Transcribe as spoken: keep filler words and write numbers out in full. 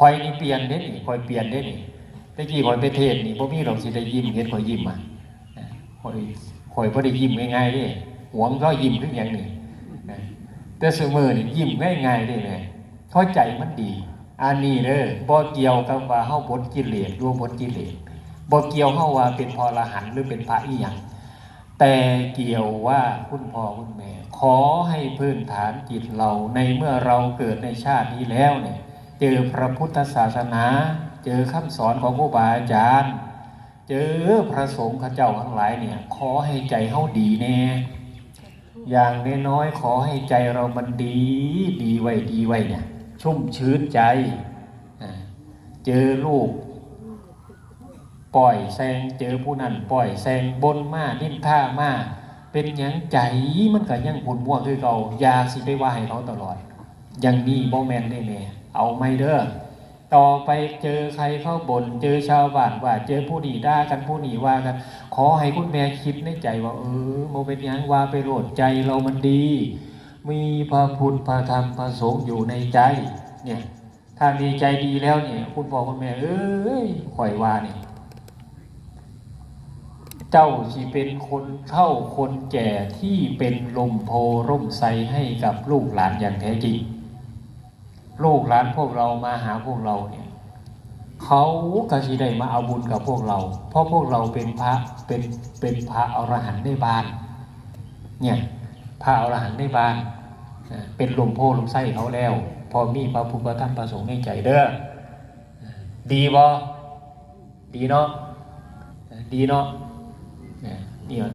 ข่อยนี่เปลี่ยนเด้นี่ ข่อยเปลี่ยนเด้นี่ แต่กี้ข่อยไปเทศน์นี่ บ่มีดอกสิได้ยิ้ม เห็นข่อยยิ้มอ่ะ ข่อย ข่อยบ่ได้ยิ้มง่ายๆเด้ หวงเขายิ้มคือหยังนี่ แต่ซุมื้อนี่ยิ้มง่ายๆเด้แหม เพราะใจมันดี อันนี้เด้อ บ่เกี่ยวกับว่าเฮาหมดกิเลส หรือบ่หมดกิเลส บ่เกี่ยวเฮาว่าเป็นพระอรหันต์หรือเป็นพระอีหยัง แต่เกี่ยวว่าคุณพ่อคุณแม่ ขอให้พื้นฐานจิตเรา ในเมื่อเราเกิดในชาตินี้แล้วเนี่ย เจอพระพุทธศาสนา เจอคำสอนของครูบาอาจารย์ เจอพระสงฆ์เขาเจ้าทั้งหลายเนี่ย ขอให้ใจเฮาดีแน่ อย่างน้อยๆ ขอให้ใจเรามันดี ดีไว้ ดีไว้เนี่ย ชุ่มชื้นใจ อ่า เจอลูก ป้อยแซง เจอผู้นั้นป้อยแซง บ่นมา นินทามา เป็นหยังใจมันก็ยังขุ่นมัวคือเก่า อยากสิไปว่าให้เขาตลอด อย่างนี้บ่แม่นเด้แม่ เอาใหม่เด้อ ต่อไปเจอใครเขาบ่น เจอชาวบ้านว่า เจอผู้นี้ด่ากัน ผู้นี้ว่ากัน ขอให้คุณแม่คิดในใจว่า เออ บ่เป็นหยัง ว่าไปโลด ใจเรามันดี มีพระพุทธ พระธรรม พระสงฆ์อยู่ในใจ เนี่ย ถ้ามีใจดีแล้วเนี่ย คุณพ่อคุณแม่เอ้ย ข่อยว่านี่ เจ้าสิเป็นคนเฒ่าคนแก่ที่เป็นร่มโพธิ์ร่มไทรให้กับลูกหลานอย่างแท้จริง ลูกหลานพวกเรามาหาพวกเราเนี่ย เขาก็สิได้มาเอาบุญกับพวกเรา เพราะพวกเราเป็นพระ เป็น เป็นพระอรหันต์ในบ้าน เนี่ย พระอรหันต์ในบ้าน อ่า เป็นร่มโพธิ์ร่มไทรเขาแล้ว พอมีพระพุทธพระธรรมพระสงฆ์ในใจเด้อ ดีบ่ ดีเนาะ ดีเนาะ เนี่ย นี่